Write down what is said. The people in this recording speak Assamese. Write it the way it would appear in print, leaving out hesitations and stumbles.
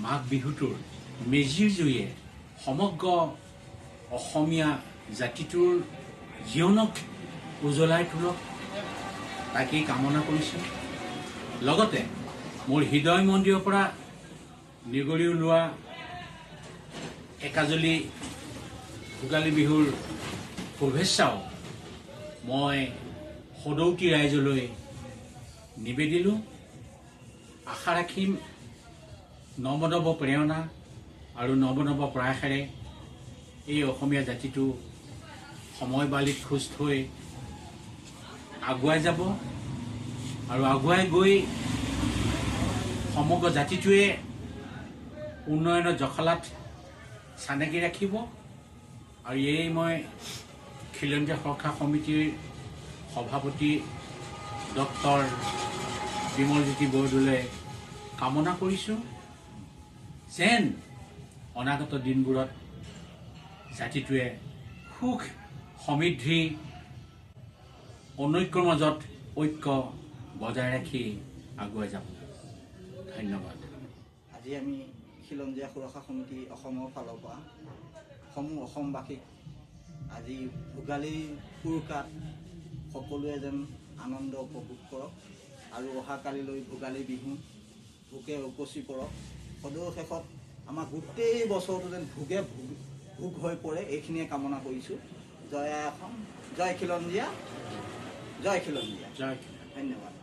মাঘ বিহুটোৰ মেজিৰ জুয়ে সমগ্ৰ অসমীয়া জাতিটোৰ জীৱনক উজ্বলাই তোলক, তাকেই কামনা কৰিছোঁ। লগতে মোৰ হৃদয় মন্দিৰৰ পৰা নিগৰি ওলোৱা একাজলি ভোগালী বিহুৰ শুভেচ্ছাও মই সদৌতি ৰাইজলৈ নিবেদিলোঁ। আশা ৰাখিম, নৱ নৱ প্ৰেৰণা আৰু নৱ নৱ প্ৰয়াসেৰে এই অসমীয়া জাতিটো সময় বালিত খোজ থৈ আগুৱাই যাব আৰু আগুৱাই গৈ সমগ্ৰ জাতিটোৱে উন্নয়নৰ জখলাত চানেকি ৰাখিব। আৰু এই মই খিলঞ্জীয়া সুৰক্ষা সমিতিৰ সভাপতি ডক্টৰ বিমলজ্যোতি বৰদলৈ কামনা কৰিছোঁ যেন অনাগত দিনবোৰত জাতিটোৱে সুখ, সমৃদ্ধি, অনৈক্যৰ মাজত ঐক্য বজাই ৰাখি আগুৱাই যাব। ধন্যবাদ। আজি আমি খিলঞ্জীয়া সুৰক্ষা সমিতি অসমৰ ফালৰ পৰা সমূহ অসমবাসীক আজি ভোগালীৰ উৰুকাত সকলোৱে যেন আনন্দ উপভোগ কৰক আৰু অহাকালিলৈ ভোগালী বিহু ভোগে উপচি পৰক। সদৌ শেষত আমাৰ গোটেই বছৰটো যেন ভোগে ভোগ ভোগ হৈ পৰে, এইখিনিয়ে কামনা কৰিছোঁ। জয় আই অসম, জয় খিলঞ্জীয়া, জয় খিলঞ্জীয়া। জয়। ধন্যবাদ।